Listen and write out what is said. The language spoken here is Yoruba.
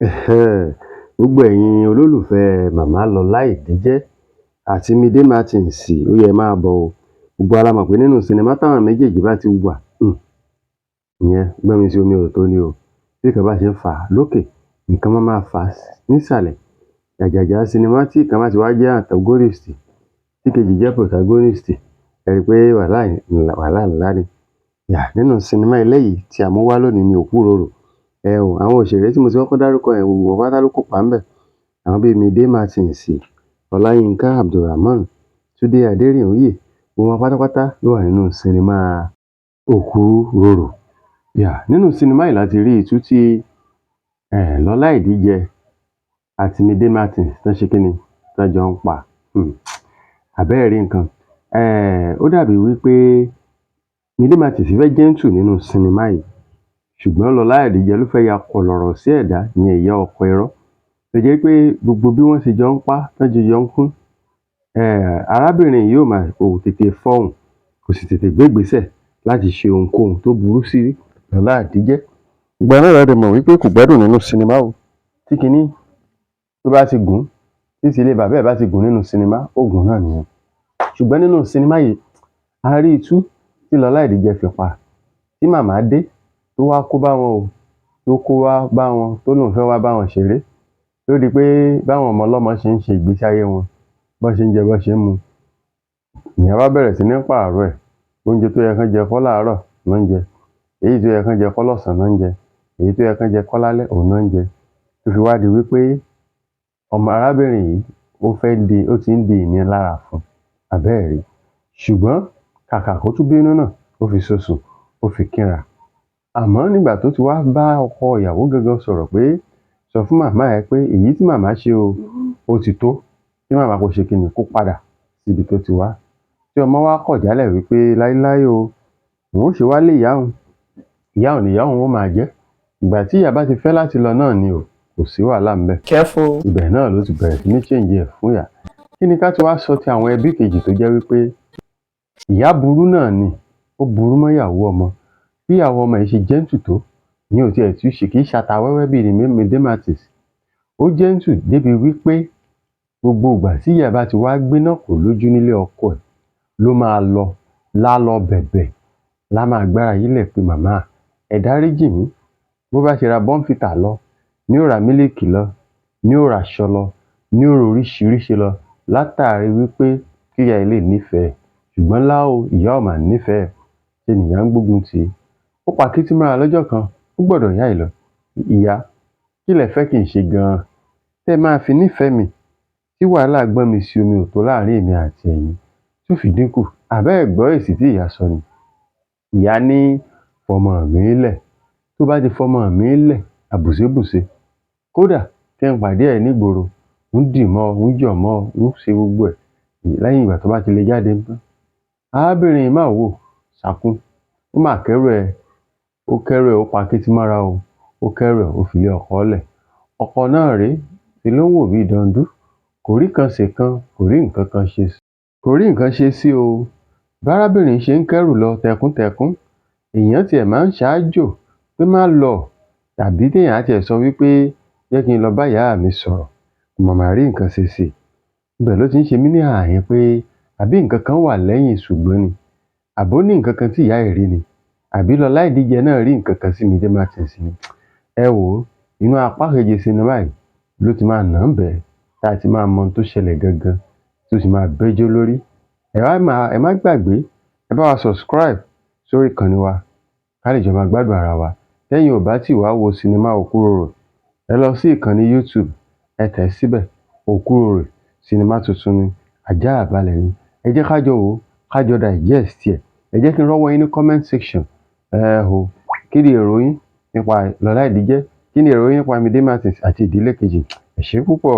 Gbogbo ẹ̀yin olólùfẹ́ Màmá Lọlá Ìdíjẹ́ àti Mide Martins, ó yẹ ẹ máa bọ̀ o. Gbogbo wa la mọ̀ pé nínú sinimá táwọn méjèèjì bá ti wà, ìyẹn gbọ́nmi sí omi ò tó ni o. Bí ìkan bá ṣe ń fà á lókè, nìkan máa máa fà á nísàlẹ̀. Àjàjà sinimá tí ìkan bá ti wá jẹ́ antagonist, tí kejì jẹ́ protagonist, ẹ rí i pé wàhálà ńlá ni. Yà nínú sinimá eléyìí tí a mú wá lónìí ní Òkúròrò. Ẹ o, àwọn òṣèré tí mo ti kọ́kọ́ dárúkọ yẹn, gbogbo wọn pátá ló kópa ńbẹ̀. Àwọn bíi Mide Martins, Ọláyínká Abdulrahman, Túndé Adérìnóyè, gbogbo wọn pátápátá ló wà nínú sinimá Òkúròrò. Yà nínú sinimá yìí láti rí itú tí Lọlá Ìdíjẹ àti Mide Martins tán ṣe kíni, tán jọ ń pa. Àbẹ́ẹ̀ rí nǹkan. Ó dàbí wípé Mide Martins fẹ́ gentle nínú sinimá yìí, ṣùgbọ́n Lọlá Ìdíjẹ ló fẹ́ ya kọ̀lọ̀rọ̀ sí ẹ̀dá, ìyẹn ìyá ọkọ irọ́. Tó jẹ́ pé gbogbo bí wọ́n ṣe jọ ń pa, tán jọ jọ ń kún, arábìnrin yìí ò mà kò tètè fọhùn, kò sì tètè gbé ìgbésẹ̀ láti ṣe ohunkóhun tó burú sí Lọlá Ìdíjẹ́. Ìgbà náà la dẹ̀ mọ̀ wípé kò gbádùn nínú sinimá o. Tí kinní tó bá ti gùn ún, tí ìsílé bàbá ẹ̀ bá ti gùn ún nínú sinimá, ó gùn ún náà nìyẹn. Ṣùgbọ́n nínú sinimá yìí, a rí itú tí Lọlá Ìdíjẹ fi pa, tí màmá dé tó wá kó bá wọn o, tó kó wá bá wọn, tó lóun fẹ́ wá bá wọn ṣeré. Tó di pé báwọn ọmọ ọlọ́mọ ṣe ń ṣe ìgbésí ayé wọn, bọ́n ṣe ń jẹ, bọ́n ṣe ń mu. Ìyẹn wá bẹ̀rẹ̀ sí ní pààrọ̀ ẹ̀. Oúnjẹ tó yẹ kán jẹ kọ́ láàárọ̀ ná ń jẹ. Èyí tó yẹ kán jẹ kọ́ lọ́sàn-án ná ń jẹ. Èyí tó yẹ kán jẹ kọ́ lálẹ́ òun ná ń jẹ. Tó fi wá di wípé ọmọ arábìnrin yìí ó fẹ́ di, ó ti ń di ìnilára fún un. Àbẹ́ẹ̀ rí. Ṣùgbọ́n kàkà kó tún bínú náà, ó fi sosùn, ó fi kínra. Àmọ́ nígbà tó ti wá bá ọkọ ìyàwó gangan sọ̀rọ̀ pé sọ fún màmá ẹ pé èyí tí màmá ṣe o, ó ti tó. Kí màmá kó ṣe kíni, kó padà síbi tó ti wá. Tí ọmọ wá kọ̀ jálẹ̀ wípé láíláí o, òun ó ṣe wá lé ìyá òun, ìyá òun ni ìyá òun ó máa jẹ́. Ìgbà tí ìyá bá ti fẹ́ láti lọ náà ni o, kò sí wàhálà ńbẹ̀. Careful. Ibẹ̀ náà ló ti bẹ̀rẹ̀ sí ní change ẹ̀ fún ìyá. Kí ni ká ti wá sọ ti àwọn ẹbí kejì tó jẹ́ wípé ìyá burú náà ni, ó burú mọ́ ìyàwó ọmọ. Bí ìyàwó ọmọ yìí ṣe gentle tó, ìyẹn ò tiẹ̀ tún ṣe, kì í ṣata wẹ́wẹ́ bíi Mide Martins. Ó gentle débi wípé gbogbo ìgbà tí ìyá bá ti wá gbéná kò lójú nílé ọkọ ẹ̀ ló máa lọ, lá lọ bẹ̀bẹ̀, lá máa gbára yílẹ̀ pé màmá ẹ dáríjì mí. Bó bá ṣe ra Bournvita lọ, ní ó ra mílìkì lọ, ní ó ra aṣọ lọ, ní ó ra oríṣiríṣi lọ látàrí wípé kí ìyá yìí lè nífẹ̀ẹ́. Ṣùgbọ́n lá o, ìyá ò mà nífẹ̀ẹ́, ṣe nìyá ń gbógun tì í. Ó pa kétí mọ́ra lọ́jọ́ kan, ó gbọ́dọ̀ ìyá yìí lọ. Ìyá, kí lẹ fẹ́ kí n ṣe gan-an tẹ́ máa fi nífẹ̀ẹ́ mi, tí wàhálà gbọ́n mi sí omi ò tó láàrin èmi àti ẹ̀yin tó fi dínkù? Àbẹ́ ẹ̀ gbọ́ èsì tí ìyá sọ ni. Ìyá ní fọmọ mi lẹ̀. Tó bá ti fọmọ mi lẹ̀, àbùsébùse. Kódà kí n pàdé ẹ̀ nígboro, ń dì mọ́ ọ, ń yọ̀ mọ́ ọ, ń ṣe gbogbo ẹ̀ lẹ́yìn ìgbà tó bá ti lè jáde ńtán. Arábìnrin yìí mà wò sàkún, ó mà kẹ́rù ẹ̀, ó kẹ́rù ẹ̀, ó pa kétí mọ́ra o, ó kẹ́rù ẹ̀, ó fi ilé ọkọ lẹ̀. Ọkọ náà rèé, ṣe ló ń wò bíi dọndú, kò rí kan ṣe kan, kò rí nǹkan kan ṣe, kò rí nǹkan ṣe sí o. Bárábìnrin ṣe ń kẹ́rù lọ tẹkúntẹkún, èèyàn tiẹ̀ máa ń ṣaájò pé má lọ, tàbí téèyàn á tiẹ̀ sọ wípé jẹ́ kí n lọ bá ìyá mi sọ̀rọ̀, kò mà mà rí nǹkan ṣe sí i. Ibẹ̀ ló ti ń ṣe mí ní ààhín pé àbí nǹkan kan wà lẹ́yìn ṣùgbọ́n ni, àbó ní nǹkan kan tí ìyá yìí rí ni, àbí Lọlá Ìdíjẹ náà rí nǹkan kan sí Mide Martins ni. Ẹ wò ó, inú apá kejì sinimá yìí ló ti máa nà án bẹ́ẹ̀, tá a ti máa mọ ohun tó ṣẹlẹ̀ gangan, tó sì máa bẹ́jọ́ lórí. Ẹ wá máa, ẹ má gbàgbé, ẹ bá wa subscribe sórí ìkànnì wa ká lè jọ máa gbádùn ara wa. Tẹ́yin ò bá tí wá wo sinimá Òkúròrò, ẹ lọ sí ìkànnì YouTube, ẹ tẹ̀ síbẹ̀, Òkúròrò, sinimá tuntun ni, àjáàbalẹ̀ ni. Ẹ jẹ́ ká jọ wò ó, ká jọ digest ẹ̀. Ẹ jẹ́ kí n rọ́wọ́ yín ní comment section. Ẹ o, kí ni èrò yín nípa Lọlá Ìdíjẹ́? Kí ni èrò yín nípa Mide Martins àti ìdílé kejì? Ẹ ṣé púpọ̀.